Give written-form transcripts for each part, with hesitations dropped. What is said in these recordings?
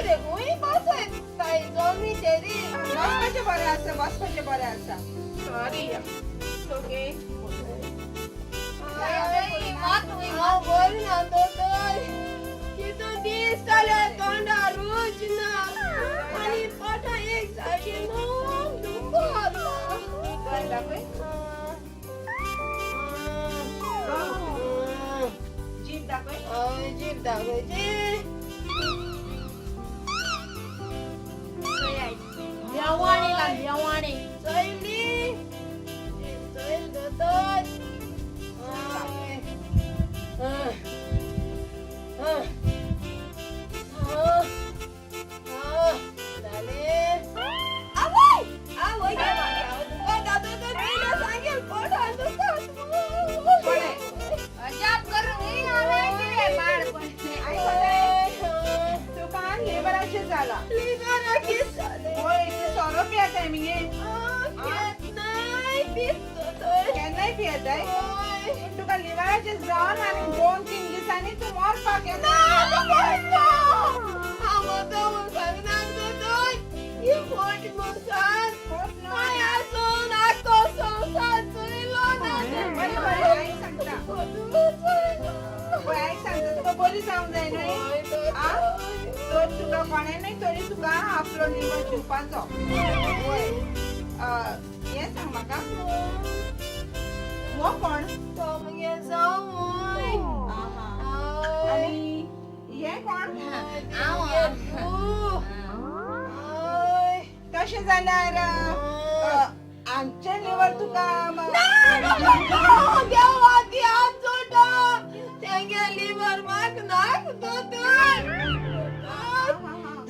रे खूंय बसयताय जमी तेरी. बसपाचें बरें आसा, बसपाचें बरें आसा. सॉरी. ओके. हांव बरी ना दोतोर. कितू दीस जाले तोंडा रूच ना आनी पोटा एक सारकी न्हू दुखता. तोंड दाखय. जीभ दाखय. हय, जीभ दाखयची. लेवाणी ला लेवाणी. चोयली, जीभ चोयल दोतोर. हय. हय. हय. हय. हय. जालें. आवय! आवय गे म्हाका. दोतोर पयलीं सांगेल पोटान दुखता. कोणें? अजाप करून ही हांवें कितें पाड पडलें. आयकलें? तुका लिवराचें जालां. लिवराक कितें जालें? वय, तूं सोरो पियेताय मगे? केन्नाय पीत दोतोर. केन्नाय पियेताय? हय. पूण तुका लिवराचें जावन आनी 2-3 दिसांनी तूं मरपाक येता. हांव म्हूण सांगना दोतोर. ही फट म्हूण सांग. फट न्हय. हांवें आसून आख्खो संवसार चोयलो ना. बरें बरें, आयक सांगता. पळय, आयक सांगता, तुका बरी जावंक जाय न्हय? आ? तर तुका कोणें तरी तुका आपलो लिवर दिवपाचो. वय, हें सांग म्हाका, हो कोण? तो मुगे जावंय. आनी हें कोण? हांव. तशें जाल्यार आमचें लिवर तुका देवा ती हात जोडटा. तेंगे लिवर म्हाका नाक दोतोर.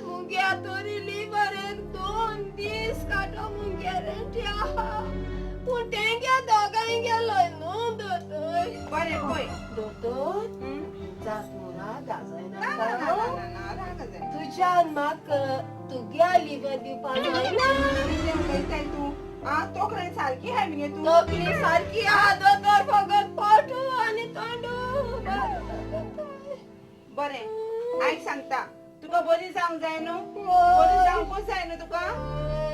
मुगे तरी लिवर एक 2 दीस काडो म्हूण गॅरंटी आहा, पूण तेंगे दोगांय गेलो न्हू दोतोर. बरें पळय. दोतोर, हम्म? जात मुरा गाजयना. ना ना ना ना ना, राग जाय. तुज्यान म्हाका तुग्या लिवर दिवपा जायना? कितें उलयताय तूं? आ, तोखणाय सारकी आहाय मगे तूं. तकली सारकी आहा दोतोर, फकत पोटू आनी तोंडू. बरें, आयक सांगता, तुका बरी जावंक जाय न्हू? बरी जावंकूच जाय न्हू तुका?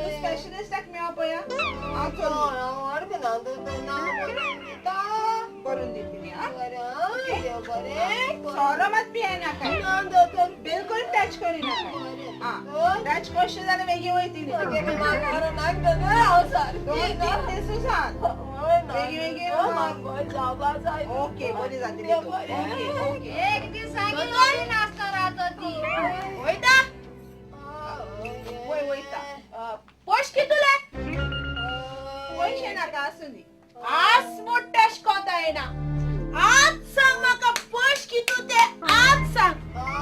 तूं स्पेशलिस्टाक मेळ पळया. हांव चल्ली. ना दोतोर, ना बरोवन दिता. बरोवन दितली. आ, बरें आं, देव बरें. सोरो मात पियेनाका. ना दोतोर. बिलकुल टच करिनाका. आ, टच करशें जाल्यार बेगीन वयतली. नाक दोतोर, हांव सारकी. 2-3 दिसूच आहा. बेगीन बेगीन. जावपा जाय. ओके, बरी जातली तूं. Okay okay. एक दीस सांगितलं नासता राहतो ती. वयता. वय, वयता. पयशे कितले? पयशे नाका, आसूं दी. आज मोठ्या कोता येना. आज सांग म्हाका पयशे कितू ते. आज सांग,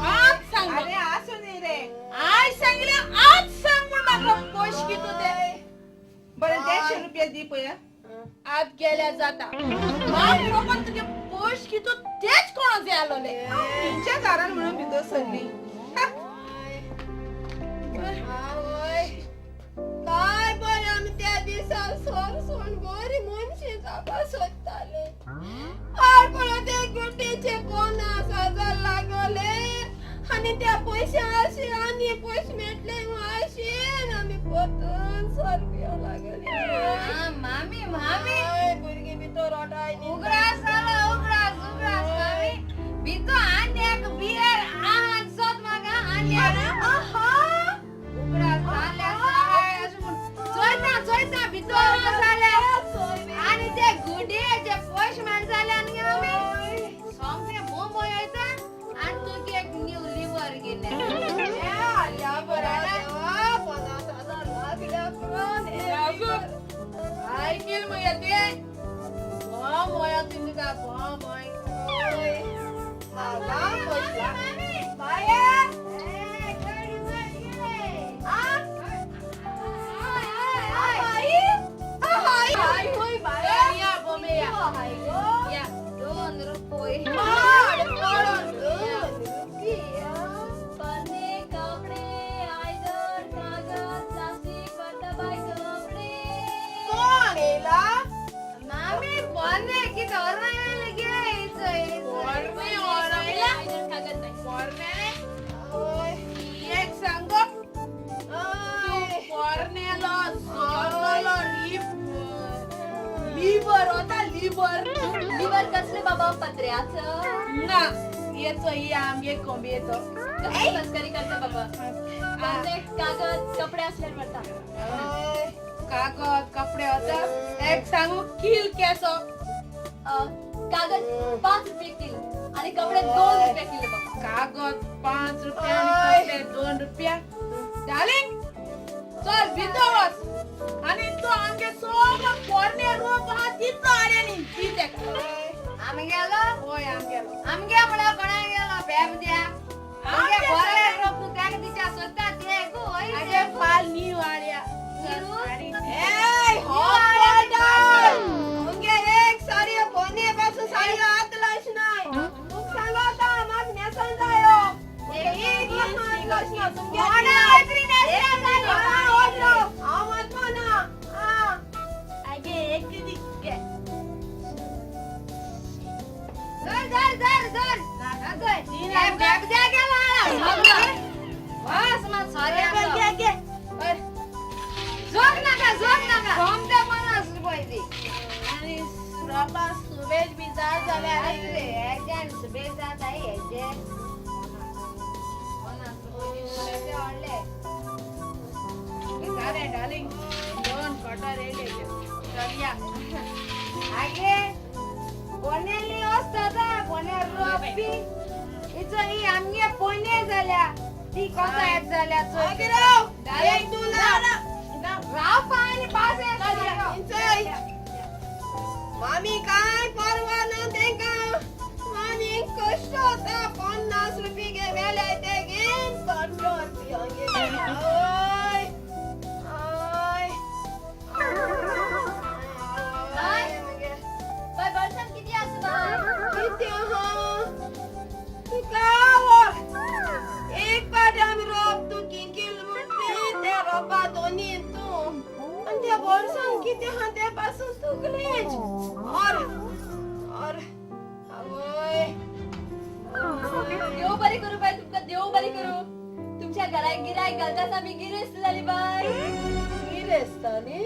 आज सांग. अरे, आसूं दी रे. I सांगले, आज सांग म्हूण म्हाका पयशे कितू ते. बरें, 150 रुपया दी पळया. आज गेल्या जाता. म्हाका फकत तुगे पयशे कितू तेच कोणा जाय आलोले. तुमच्या घरान म्हणून भितर सरली. हा. आवय, काय बरें आमी त्या दिसा सोर सोड बरी मनशी जावपा सोदताले. आड ते गुड्डीचे 50,000 लागले आनी त्या पयशे अशे आनी पयशे मेळटले म्हूण आशेन आमी परतून सोर पिवंक लागले. मामी मामी. हय, भुरगीं भितर रोटाय. उगडास जालो, उगडास उगडास मामी. भितर आनी एक बियर आहा सोद म्हाका आनी एक. उगडास जाले आसा अशें म्हूण चोयता चोयता भितर जाले आनी ते गुडयेचे पयशे मेळ जाले आनी आमी सोमते मुंबय वयता आनी तुगे एक न्यू लिवर गेले. 50,000 लागल्या पुरो. आयकील मगे ते मोया तुका मोय. मामी. बाये. ए, गाडी मारली. आ. हय, हय, हय. बाई, हाय बाये. या बोमे या. हाय गो. या, 2 रुपये. पाड पडून 2 रुपया. पन्ने कपडे, आयदन, कागद, प्लास्टिक, बाय कपडे. कोण येयला? मामी, बने कितें ओरणायले गे. ओरणायला? आयदन, कागद बाय. पत्र्याचो. ना, येचो ही आमगे कोंबयेचो. कसली मस्करी करता बाबा. पोन्ने कागद कपडे असल्यार व्हरता. कागद कपडे होता एक सांगू किल केसो? कागद 5 रुपये किलो आणि कपडे 2 रुपये किलो बाबा. कागद 5 रुपया आणि कपडे 2 रुपया. डार्लिंग, चल भितर वच आणि तो आमगे सगळो पोरणे रोप आहा तितलो हाडे ती तेका. आमगेलो? होय, आमगेलो. आमगे म्हळ्यार कोणा गेलो बेब द्या आमगे बरे रोप तूं तेका दिच्या सोदता ते गो. आगे फाल न्यू हाड्या. ए हो डाल मुगे एक सारी पोने पासून सारी हात लायश नाय. तुक सांगता, म्हाका न्हेसोन जायो. एक हात लायश ना तुमगे. कोणा ओतरी न्हेसल्या जायो? हांव वचपाना. आगे एक दी. धर धर धर धर अगं बेब द्या गेलो बस मग सॉरी. घे घे. झोक नाका, झोक नाका, सोमते 50 रुपये दी. आणि रोपा सुबेज बी जाय जाल्यार. रे हेज्यान सुबेज जाता हेजे 50 रुपये ते व्हडले. जालें डार्लिंग, 2 कटर येयले. चलया. आगे पोनेली वचता पोने रोप बी हिचो ही आमगे पोने जाल्या ती कसो येत जाल्या चोय. मागीर राव, एक तूं ना. राव पाय आनी पास येत. चल. मामी काय परवा ना तेंका. मामी कष्ट होता, 50 रुपये घे मेले ते घेन 50 रुपये. I I. बाय. बाय, बर्सान किती आसा बाय? कितें आहा तुका आवड? एक पाट आमी रोप तूं किंकील म्हणटी त्या रोपा दोनी तूं आनी त्या बोल्सान कितें आहा तें पासून तुगलेच. और और आवय. देव बरी करू बाय तुमका, देव बरी करू. तुमच्या घराक गिरायक घालताच आमी गिरेस्त जाली बाय. गिरेस्त न्ही?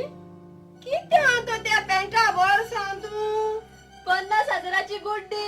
कितें आहा तो त्या पेंटा बोल्सान तूं? 50,000ची गुड्डी.